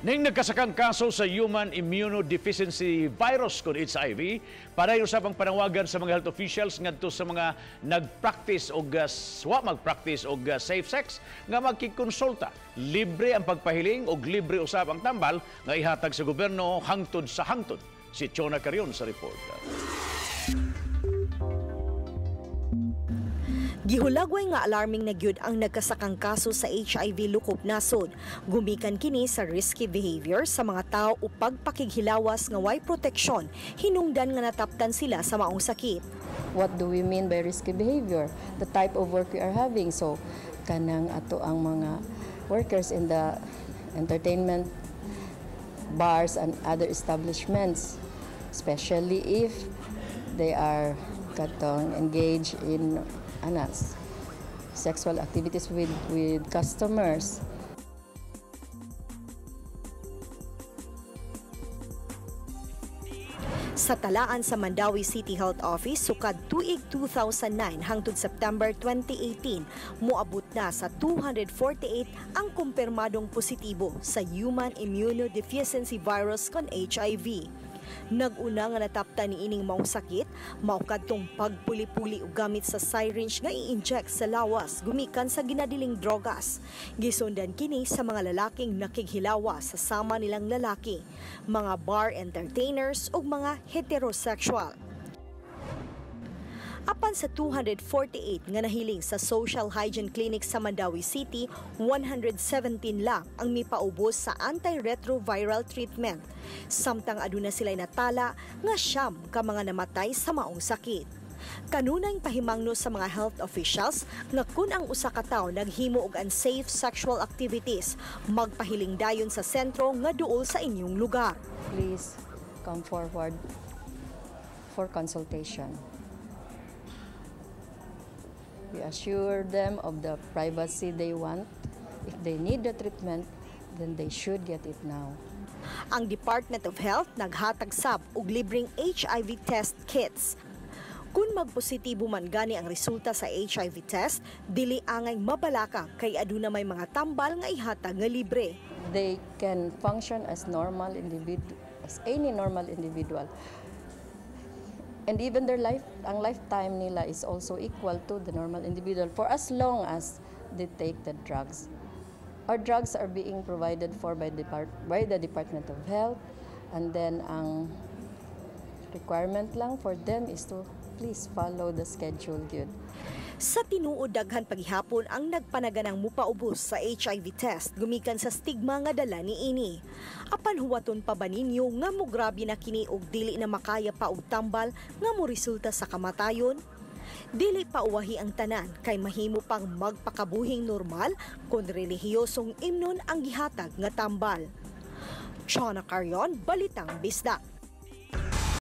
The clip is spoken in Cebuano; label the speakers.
Speaker 1: Ning nagkasakang kaso sa Human Immunodeficiency Virus kon HIV, padayon usab ang panawagan sa mga health officials ngadto sa mga nagpractice og wa magpractice og safe sex nga magkikonsulta. Libre ang pagpahiling og libre usab ang tambal nga ihatag sa gobyerno hangtod sa hangtod. Si Chona Carion sa report.
Speaker 2: Gihulagway nga alarming na gyud ang nagkasakang kaso sa HIV lukop nasod. Gumikan kini sa risky behavior sa mga tao o pagpakighilawas nga way proteksyon, hinungdan nga nataptan sila sa maong sakit.
Speaker 3: What do we mean by risky behavior? The type of work we are having. So, kanang ato ang mga workers in the entertainment bars and other establishments, especially if they are katong engaged in sexual activities with customers.
Speaker 2: Sa talaan sa Mandaue City Health Office, sukad tuig 2009 hangtod September 2018, moabot na sa 248 ang kumpirmadong positibo sa Human Immunodeficiency Virus kon HIV. Nag-una nga natapta ni ining maong sakit, mao kadtong pagpuli-puli og gamit sa syringe nga i-inject sa lawas gumikan sa ginadiling drogas. Gisundan kini sa mga lalaking nakighilawa sa sama nilang lalaki, mga bar entertainers ug mga heterosexual. Apan sa 248 nga nahiling sa Social Hygiene Clinic sa Mandaue City, 117 lang ang mipaubos sa antiretroviral treatment. Samtang aduna sila'y natala nga 9 ka mga namatay sa maong sakit. Kanunay pahimangno sa mga health officials nga kun ang usa ka tawo naghimo og unsafe sexual activities, magpahiling dayon sa sentro nga duol sa inyong lugar.
Speaker 3: Please come forward for consultation. We assure them of the privacy they want. If they need the treatment, then they should get it now.
Speaker 2: Ang Department of Health naghatag sab og libreng HIV test kits. Kung magpositibo man gani ang resulta sa HIV test, dili angay mabalaka kay aduna may mga tambal nga ihatag nga libre.
Speaker 3: They can function as normal individual, as any normal individual. And even their life, ang lifetime nila is also equal to the normal individual for as long as they take the drugs. Our drugs are being provided for by the Department of Health, and then ang requirement lang for them is to please follow the schedule gyud.
Speaker 2: Sa tinuod, daghan paghihapon ang nagpanaganang mupaubos sa HIV test gumikan sa stigma nga dala ni ini. Apan huwaton pa ba ninyo nga mograbe na kini og dili na makaya pa og tambal nga moresulta sa kamatayon? Dili pa uwahi ang tanan kay mahimo pang magpakabuhing normal kon relihiyosong imnon ang gihatag nga tambal. Chona Carion, Balitang Bisdak.